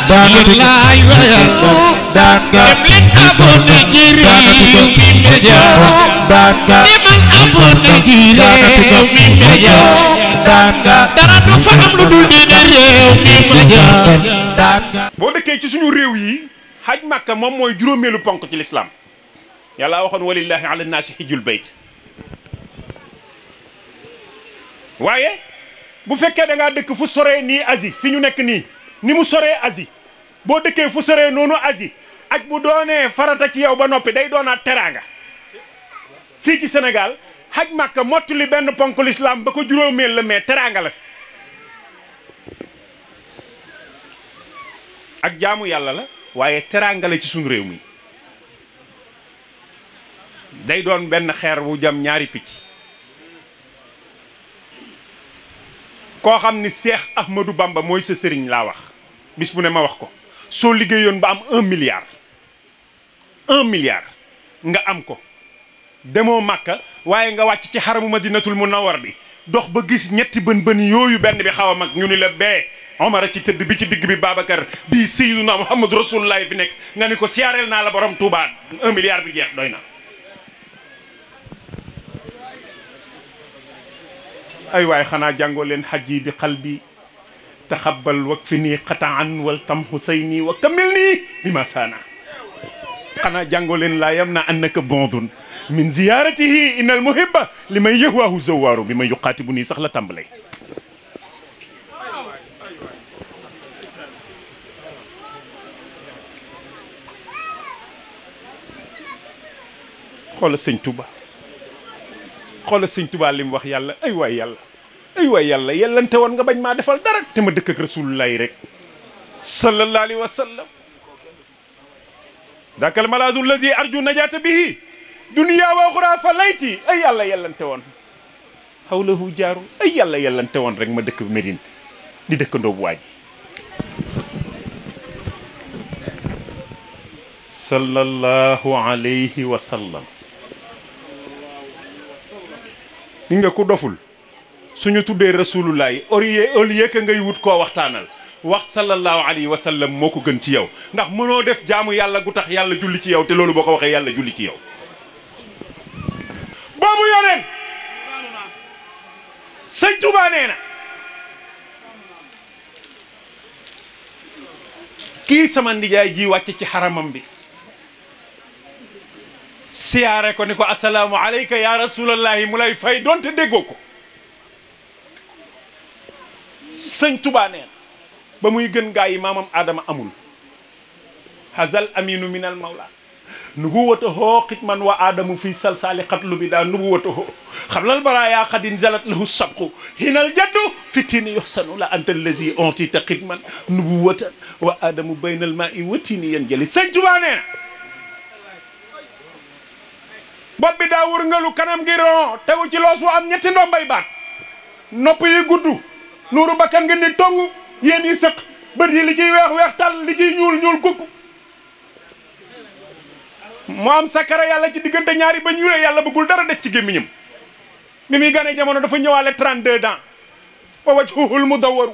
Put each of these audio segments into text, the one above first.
wallaay wayal dem leen abonné ci Rewmi Média demal abonné ci Rewmi Média dara du fa am lu dul di Rewmi Média. boo dëkkee ci suñu réew yi xaj Makka moom mooy juróomeelu ponk ci lislaam yàlla waxoon walillahi ala naasi hijjul bayt waaye bu fekkee da ngaa dëkk fu soree nii Asie fi ñu nekk nii ni mu soree Asie boo dëkkee fu soree noonu Asie ak bu doonee farata ci yow ba noppi day doonaat teraanga fii ci Sénégal xaj Makka mottali benn ponk lislaam ba ko juróomeel la mais teraanga la fi ak jaamu yàlla la waaye teraanga la ci suñu réew mi day doon benn xeer wu jam ñaari picc koo xam ni Seex Ahmadou Bamba mooy sa sëriñ laa wax bis bu ne ma wax ko soo liggéeyoon ba am 1 milliard nga am ko demoo Makka waaye nga wàcc ci xaramu Madinatul Munawwar bi dox ba gis ñetti bën yooyu benn bi xaw a mag ñu ni la bee Omar a ci tëdd bi ci digg bi Babacar bii Seydina Muhammad Rasulullah fi nekk nga ni ko siyaareel naa la borom Touba 1 milliard bi jeex doy na. ay waay xanaa jàngoo leen xajji bi qalbi taxabbal wakfini qataan wal tam husayni wa kamilni bi ma saana xanaa jàngoo leen laa yam na annaka bondun min ziyaratihi innal muhibba li may yëwaahu zawaaru bi may yuqaati bu nii sax la tàmbalee. xoola sëñ Touba xoola sëñ Touba li mu wax yàlla ay waay yàlla yellante woon nga bañ maa defal dara te ma dëkk ak rasulullahi rek sallallahu alayhi wa sallam dakal malaadu allazi arju najata bihi dunya wa uxra fa layti ay yàlla yellante woon xawlahu jaaru ay yàlla yellante woon rek ma dëkk Médine di dëkkandoo bu waaj sallallahu alayhi wa sallam. ni nga ko doful suñu tuddee rasulullahi au lieu que ngay wut koo waxtaanal wax sallallahu alayhi wa sallam moo ko gën ci yow ndax mënoo def jaamu yàlla gu tax yàlla julli ci yow te loolu boo ko waxee yàlla julli ci yow. boobu yoneen sëñ Tuubaa nee na kii sama ndijaay ji wàcc ci xaramam bi siyaare ko ni ko asalaamu aleyka ya rasulallahi mu lay fay doonte déggoo ko sëñ Tuubaa nee na ba muy gën gaa yi maamam Adama amul hazal aminu min al mawla nubuwatahu xitman wa adamu fi salsali xatlu bi daa nubuwatahu xablal baraaya xadin zalat lahu sabqu hinal jaddu fitini yoxsanu la anta allazi ontita xitman nubuwatan wa adamu baynal ma'i watini yan jëli sëñ Tuubaa nee na bopp bi daa wërngalu kanam gi ron tegu ci loos wu am ñetti ndombay baat nopp yi gudd nuuru bakkan nga ni tong yéen yi sëq bët yi li ciy weex tal li ciy ñuul kukk mu am sakara yàlla ci diggante ñaari ba ñuulee yàlla bëggul dara des ci gémmiñam mi muy gane jamono dafa ñëwaale 32 ans wa wajhuhul mudawwaru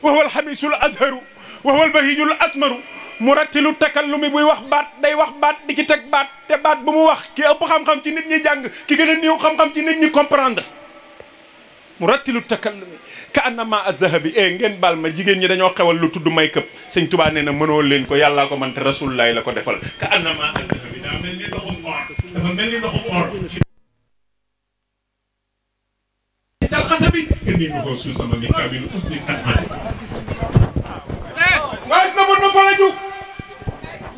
wa huwal hamisul azharu wa huwal bahijul asmaru murattilu takallumi buy wax baat day wax baat di ci teg baat te baat bu mu wax ki ëpp xam-xam ci nit ñi jàng ki gën a néew xam-xam ci nit ñi comprendre murattilu takallumi ka annama az-zahabi ngeen baal ma jigéen ñi dañoo xewal lu tudd may këpp sëñ Tuubaa nee na mënoo leen ko yàllaa ko man te rasulullahi la ko defal ka annama az-zahabi daa mel ni ndoxum or dafa mel ni ndoxum or tal xasa bi indi nu ko su sama mi kabilu usdi atmati waas na mun ma fa la jug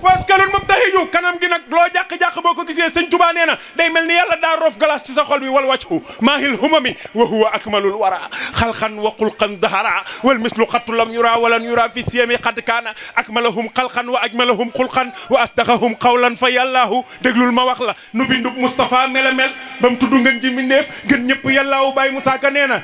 waas kalun moom taxi jug kanam gi nag loo jàq-jàq boo ko gisee sëñ Tuubaa nee na day mel ni yàlla daa roof glace ci sa xol bi wal wajhu maahil humami wa huwa akmalul wara xalxan wa xulqan dahara wal mislu xattu lam yura walan yura fi siyami xad kaana akmalahum xalxan wa ajmalahum xulqan wa asdaxahum qawlan fa yàllaahu déglul ma wax la nu bindub Moustapha mel a mel ba mu tudd ngeen ji mbindeef gën ñëpp yàllaahu Baye Moussa Ka nee na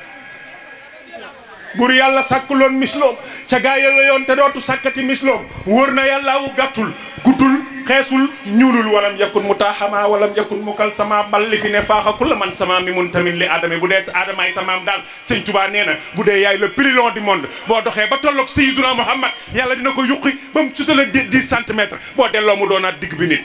bur yàlla sàkkuloon misloom ca gaa ya yoon te dootu sàkkati misloom wóor na yàlla wu gàttul guddul xeesul ñuulul walam yakun mutaxama walam yakun mukal sama bal li fi ne faaxa kulla man sama mi mun tamit li aadama bu dee aadamaay samaam daal sëñ Tuubaa nee na bu dee yaay le plus long du monde boo doxee ba tolloog Sayyiduna Muhammad yàlla dina ko yuqi ba mu sutala 10 centimètres boo delloo mu doonaat digg bi nit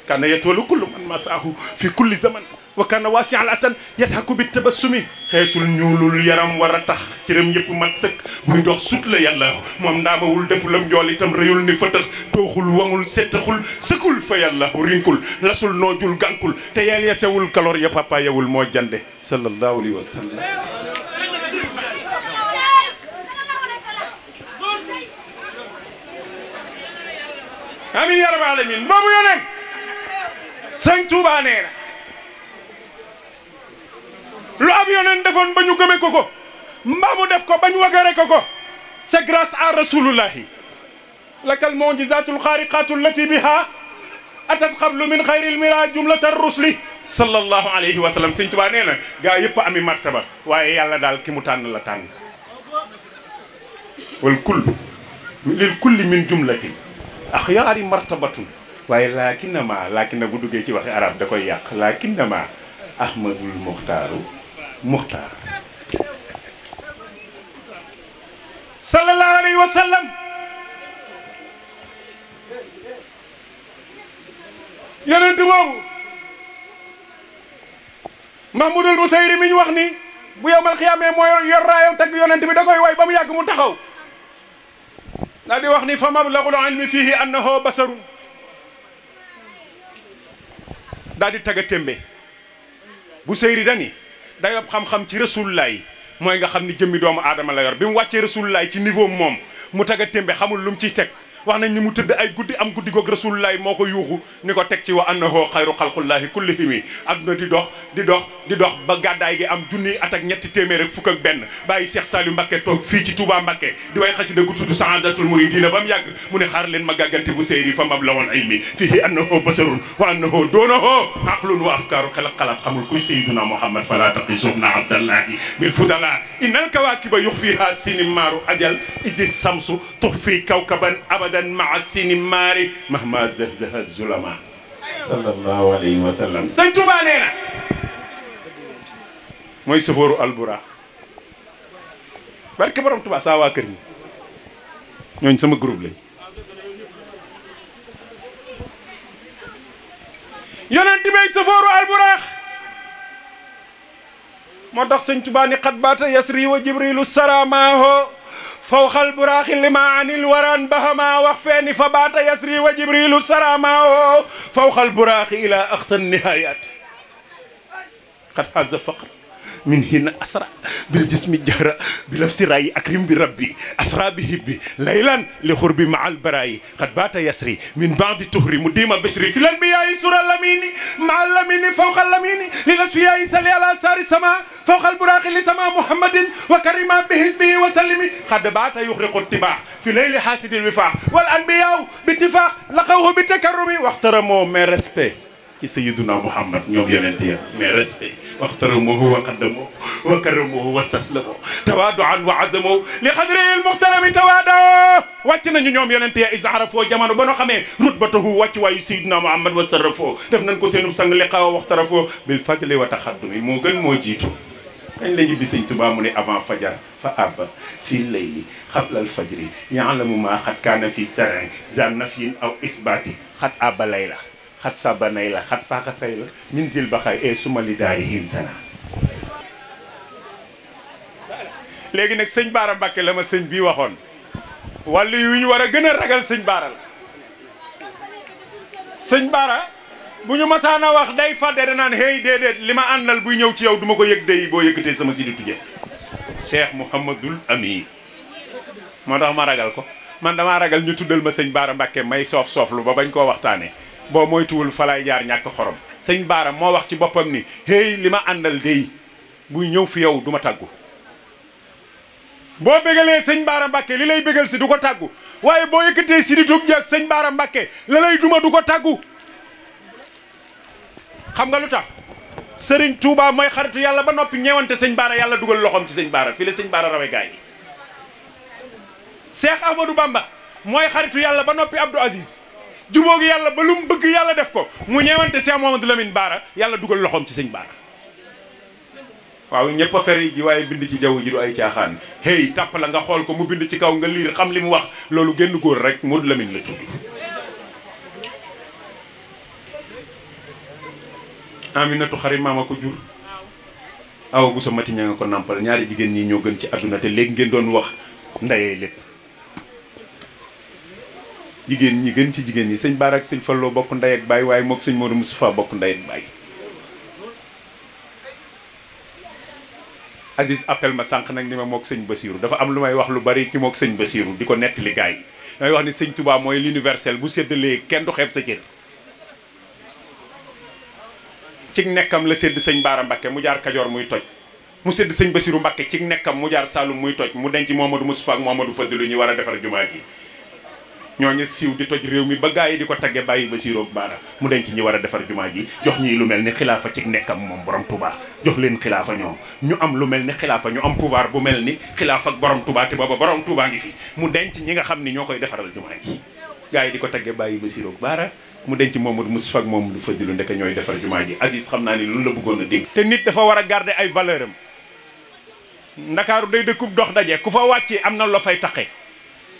kana yetoolu kullu man masaahu fi kulli zaman wa kana waasi al atan yataku bi tabassumi xeesul ñuulul yaram war a tax cëram yëpp mat sëkk muy dox sut la yàlla moom ndaamawul defulam njool itam rëyul ni fëtëx tooxul wangul settaxul sëkkul fa yàlla rinkul lasul noojul gànkul te yeel yesewul kaloor ya papa yewul moo jande sallallahu alayhi wa sallam amin ya rabbal alamin boobu yoneen sëñ Tuubaa nee na lu ab yoneen defoon ba ñu gëme ko ko mbaa mu def ko ba ñu wagare ko ko c'est grâce à rasulullahi lakal mu'jizatul xaariqatu allati biha atat qablu min xayril mira jumlatar rusli sallallahu alayhi wa sallam sëñ Tuubaa nee na gaa yëpp ami martaba waaye yàlla daal ki mu tànn la tànn wal kull lil kulli min jumlatin axyaari martabatun waaye lakinna bu duggee ci waxi arab da koy yàq lakinnama ahmadul muxtaaru muxtaar sallallahu alayhi wa sallam yonent boobu Mahmoudul Busayri mi ñu wax ni bu yowmal xiyaamee mooy yor raayam teg yonent bi da koy way ba mu yàgg mu taxaw daa di wax ni fa mablagul ilmi fihi annahu basarun daa di tagga témbe Busayri dani dayob xam-xam ci rasulullah yi mooy nga xam ni jëmmi doomu aadama la yor bi mu wàccee rasulullah ci niveau moom mu tagga témbe xamul lu mu ciy teg wax nañ ni mu tëdd ay guddi am guddi goog rasulullah moo ko yuuxu ni ko teg ci wa annahu xayru xalqullahi kullihimi adduna di dox ba gàddaay gi am junni at ak ñetti téeméer ak fukk ak benn bàyyi Cheikh Saliou Mbacké toog fii ci Touba Mbacké di way xasida gu tudd saadatul muridina ba mu yàgg mu ne xaar leen ma gàggante bu seyri fa mablagul ilmi fihi annahu basarun wa annahu doonahu aqlun wa afkaaru xel ak xalaat xamul kuy sayyiduna Muhammad fala taqisubna abdallahi bil fudala innal kawakiba yuxfiha sinimaaru ajal isi samsu tuxfi kawkaban abadan maa sinimari mahma zahzaha zulama sallallahu alayhi wa sallam sëñ Tuubaa nee na mooy sofooru albura barke borom Tuubaa saa waa kër ñi ñooñ sama groupe lañ yonent bay sofooru alburaax moo tax sëñ Tuubaa ni xat baata yasri wa jibrilu saramaho fawxal buraaxi lima anil waran bahama wax feeni fa baata yasri wa jibrilu saramaho fawxal buraaxi ila axsan nihayat xat haza faqr min hina asra bil jismi jahra bil iftirayi akrim bi rabbi asra bi hibbi laylan li xurbi ma al barayi xat baata yasri min ba'di tuhri mu dima bishri fi lan biyayi sura lamini ma lamini fawqa lamini li lasfiyayi sali ala sari sama fawqa al buraqi li sama muhammadin wa karima bi hisbihi wa sallimi xat baata yuxriqu tibaax fi layli hasidil wifaax wal anbiyaw bi tifaax laqawhu bi takarrumi waxtaramoo mes respect ci sayyiduna Muhammad ñoom yonent ya mais respect waxtaramuhu wa qaddamuhu wa karamuhu wa staslamu tawaaduan wa azamu li xadrihi almuxtarami tawaadao wàcc nañu ñoom yonent ya isarafoo jamono ba no xamee rutbatahu wàcc waayu sayyiduna Muhammad wa sarrafoo def nañ ko seenub sang liqaawa waxtarafoo bil fadli wa taxaddumi moo gën moo jiitu kañ la ñibbi sëñ Tuubaa mu ne avant fajar fa abba fii layli xabla alfajri yaalamu ma xat kaana fi sarin za nafyin aw isbaati xat abba layla xat saba nay la xat faaxa say la min zil baxaay e sumali daari hin sana léegi nag sëñ Baara Mbàkke la ma sëñ bii waxoon wàllu yu ñu war a gën a ragal sëñ Baara la sëñ Baara bu ñu masaana wax day fàdde danaan hey déedéet li ma àndal buy ñëw ci yow duma ko yëg day boo yëkkatee sama si di tuje Cheikh Mouhamadul Amir moo tax ma ragal ko man damaa ragal ñu tuddal ma sëñ Baara Mbàkke may soof-sooflu ba bañ koo waxtaanee boo moytuwul falaay jaar ñàkk xorom sëñ Baara moo wax ci boppam ni hey li ma àndal day buy ñëw fi yow du ma tàggu boo bégalee sëñ Baara Mbàkke li lay bégal si du ko tàggu waaye boo yëkkatee si di tug jeeg sëñ Baara Mbàkke la lay duma du ko tàggu xam nga lu tax Sëriñ Tuubaa mooy xaritu yàlla ba noppi ñeewante sëñ Baara yàlla dugal loxoom ci sëñ Baara fii la sëñ Baara rawe gaa yi Cheikh Ahmadou Bamba mooy xaritu yàlla ba noppi Abdou Aziz jubóog yàlla ba lu mu bëgg yàlla def ko mu ñeewante Cheikh Mouhamadou Lamine Bara yàlla dugal loxoom ci sëñ Bara. waaw ñëpp a feri ji waaye bind ci jaww ji du ay caaxaan hey tàpp la nga xool ko mu bind ci kaw nga liir xam li mu wax loolu génn góor rek Modou Lamine la tudd. Aminatu xarit maama ko jur awa bu sa mati ña nga ko nàmpal ñaari jigéen ñi ñoo gën ci àdduna te léegi ngeen doon wax ndayee lépp jigéen ñi gën ci jigéen ñi sëñ Bara ak sëñ Fallou bokk ndey ak baay waaye mook sëñ Modou Moustapha bokk ndey ak baay. Aziz appel ma sànq nag ni ma mook sëñ Basiru dafa am lu may wax lu bari ci mook sëñ Basiru di ko nettali gars yi damay wax ni sëñ Touba mooy l'universel bu séddalee kenn du xeeb sa cër. ci nekkam la sédd sëñ Bara Mbakke mu jaar Kajoor muy toj mu sédd sëñ Basiru Mbakke ci nekkam mu jaar Saalum muy toj mu denc Mouhamadou Moustapha ak Mouhamadou Fadilu ñu war a defar jumaa ji ñooñu siiw di toj réew mi ba gaa yi di ko tagge bàyyi Basiru ak Bara mu denc ñi war a defar jumaa ji jox ñii lu mel ni xilaafa ci nekkam moom borom Touba jox leen xilaafa ñoom ñu am lu mel ni xilaafa ñu am pouvoir bu mel ni xilaafa ak borom Touba te booba borom Touba ngi fi mu denc ñi nga xam ni ñoo koy defaral jumaa ji gaa yi di ko tagge bàyyi Basiru ak Bara mu denc Mouhamadou Moustapha ak Mouhamadou Fadilu ndeke ñooy defar jumaa ji Aziz xam naa ni loolu la bëggoon a dégg. te nit dafa war a garder ay valeur am Ndakaaru day dëkkub dox daje ku fa wàcc am na la fay taqe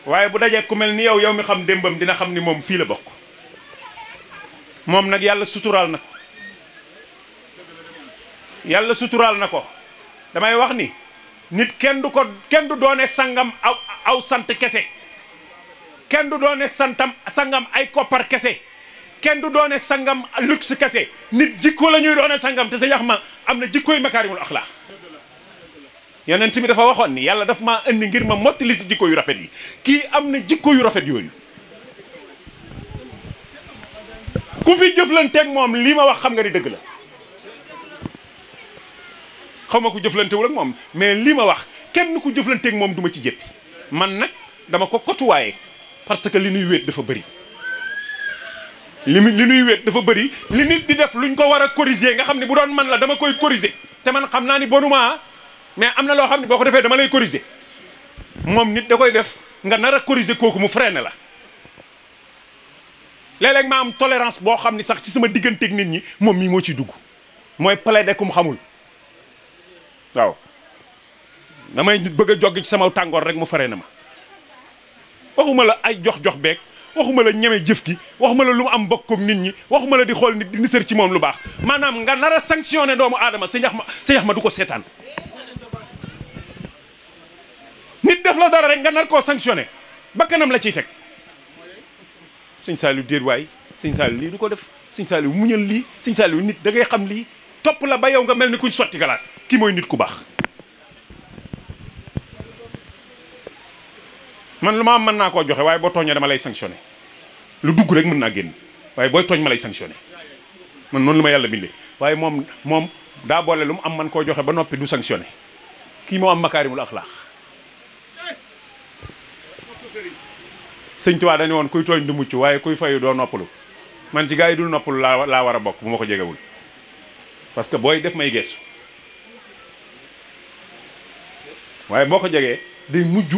waaye bu dajee ku mel ni yow mi xam démbam dina xam ni moom fii la bokk moom nag yàlla suturaal na ko yàlla suturaal na ko damay wax ni nit kenn du doone sangam aw sant kese kenn du doone sangam ay koppar kese kenn du doone sangam luxe kese nit jikko la ñuy doone sangam te sa yax ma am na jikkooy makaarimul axlaax yonent mi dafa waxoon ni yàlla daf maa indi ngir ma mottali si jikko yu rafet yi kii am na jikko yu rafet yooyu ku fi jëflanteeg moom lii ma wax xam nga ni dëgg la xaw ma ko jëflantewul ak moom mais lii ma wax kenn ku jëflanteeg moom du ma ci jéppi man nag dama ko kotuwaaye parce que li nuy wéet dafa bëri li nuy wéet dafa bëri li nit di def luñ ko war a corriger nga xam ne bu doon man la dama koy corriger te man xam naa ni bonuma mais am na loo xam ne boo ko defee dama lay corriger moom nit da koy def nga nar a corriger kooku mu freiné la léeg-léeg ma am tolérance boo xam ni sax ci sama digganteeg nit ñi moom mii moo ciy dugg mooy plaider ku mu xamul waaw damay bëgg a joggi ci sama tàngoor rek mu freiné ma waxuma la ay jox beeg waxuma la ñeme jëf gi waxuma la lu mu am bokk ak nit ñi waxuma la di xool nit di nisër ci moom lu baax maanaam nga nar a sanctionné doomu aadama sa yax ma du ko seetaan nit def la dara rek nga nar koo sanctionné ba kanam la ciy teg sëñ Saliou déet waay sëñ Saliou lii du ko def sëñ Saliou muñal lii sëñ Saliou nit da ngay xam lii topp la ba yow nga mel ni kuñ sotti galaas kii mooy nit ku baax man lu ma am mën naa koo joxe waaye boo tooñee dama lay sanctionné lu dugg rek mën naa génn waaye booy tooñ ma lay sanctionné man noonu lu ma yàlla bindee waaye moom daa boole lu mu am man koo joxe ba noppi du sanctionné kii moo am makaarimul axlaax sëñ Tuubaa dañu woon kuy tooñ du mucc waaye kuy fayu doo noppalu man ci gaa yi dul noppalu laa war a bokk bu ma ko jegewul parce que booy def may geesu waaye boo ko jegee day mujj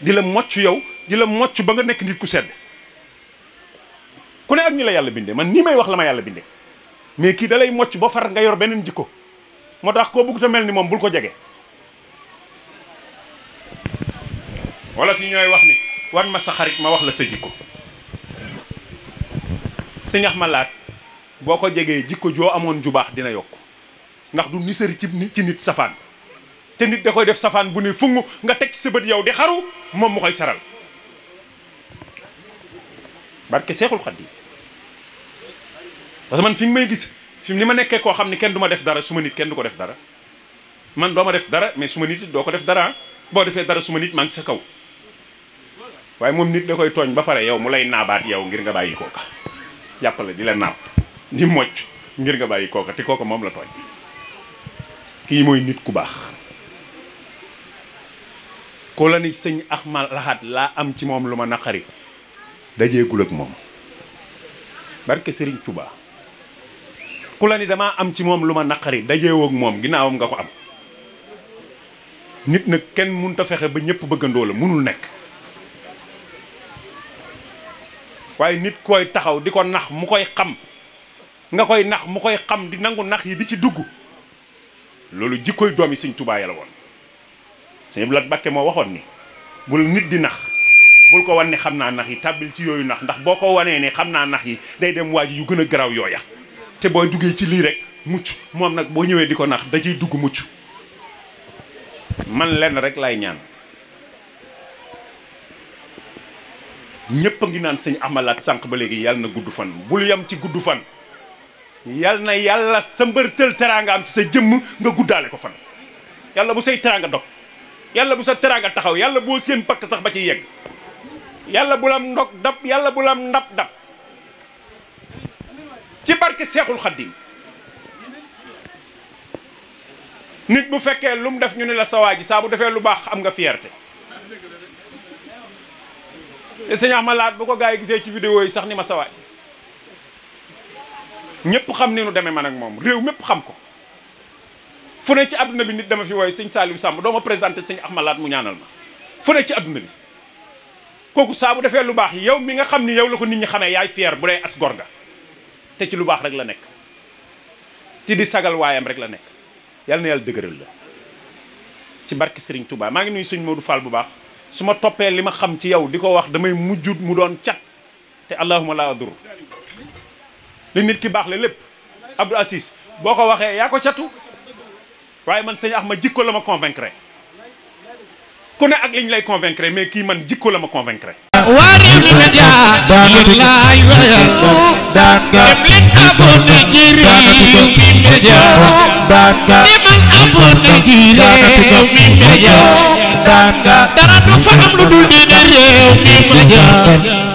di la mocc yow di la mocc ba nga nekk nit ku sedd ku ne ak ñi la yàlla bindee man nii may wax la ma yàlla bindee mais kii da lay mocc ba far nga yor beneen jikko moo tax koo bëgg ta mel ni moom bul ko jege wala fi ñooy wax ni wan ma sa xarit ma wax la sa jikko si ñax ma laat boo ko jegee jikko joo amoon ju baax dina yokk ndax du nisari ci nit safaan te nit da koy def safaan bu ne fungu nga teg ci sa bët yow di xaru moom mu koy saral barke Seexul Xadiim parce que man fi nga may gis fi ni ma nekkee koo xam ne kenn du ma def dara su ma nit kenn du ko def dara man doo ma def dara mais su ma nit doo ko def dara boo defee dara su ma nit maa ngi ci sa kaw waaye moom nit da koy tooñ ba pare yow mu lay naabaat yow ngir nga bàyyi kooka jàppale di la naab di mocc ngir nga bàyyi kooka te kooka moom la tooñ kii mooy nit ku baax ko la ni sëñ Axma Lahat laa am ci moom lu ma naqari dajeegul ak moom barke Serigne Touba ku la ni damaa am ci moom lu ma naqari dajeewoo ak moom ginnaawam nga ko am nit nag kenn mënut a fexe ba ñëpp bëggandoo la mënul nekk waaye nit koy taxaw di ko nax mu koy xam nga koy nax mu koy xam di nangu nax yi di ci dugg loolu jikkoy doomi Sëñ Tuubaa ya la woon. Sëñ Abdou Lahad Mbacké moo waxoon ni bul nit di nax bul ko wan ne xam naa nax yi tàbbil ci yooyu nax ndax boo ko wanee ne xam naa nax yi day dem waa ji yu gën a garaaw yooya te booy duggee ci lii rek mucc moom nag boo ñëwee di ko nax da ciy dugg mucc. man lenn rek lay ñaan ñëpp a ngi naan sëñ Ahmad Lahad sànq ba léegi yàlla na gudd fan bul yam ci gudd fan yàlla na yàlla sa mbërtël teraanga am ci sa jëmm nga guddaale ko fan yàlla bu say teraanga dog yàlla bu sa teraanga taxaw yàlla boo seen pakk sax ba ci yegg yàlla bu lam ndog dab yàlla bu lam ndab dab ci barke Seexul Xaddim. nit bu fekkee lu mu def ñu ne la sawaa ji saa bu defee lu baax am nga fierté te sëñ Ahmad Lahad bu ko gaa yi gisee ci vidéo yi sax ni ma sawaa ji ñëpp xam ni nu demee man ak moom réew mépp xam ko fu ne ci adduna bi nit dama fi wooye sëñ Saliou Samb doo ma présenté sëñ Ahmad Lahad mu ñaanal ma fu ne ci adduna bi kooku saa bu defee lu baax yow mi nga xam ni yow la ko nit ñi xamee yaay fier bu dee as gor nga te ci lu baax rek la nekk ci di sagal waayam rek la nekk yàlla na yàlla dëgëral la ci barke Serigne Touba maa ngi nuyu sëñ Modou Fall bu baax su ma toppee li ma xam ci yow di ko wax damay mujjut mu doon cat te allahuma la adur li nit ki baax la lépp Abdou Assis boo ko waxee yaa ko catu waaye man sëñ Ahmad jikko la ma convaincre ku ne ak liñ lay convaincre mais kii man jikko la ma convaincre Waarwi Média laay wayal dem leen abonné ci Rewmi Média demal abonné ci Rewmi Média dara du fa am lu dul di Rewmi Média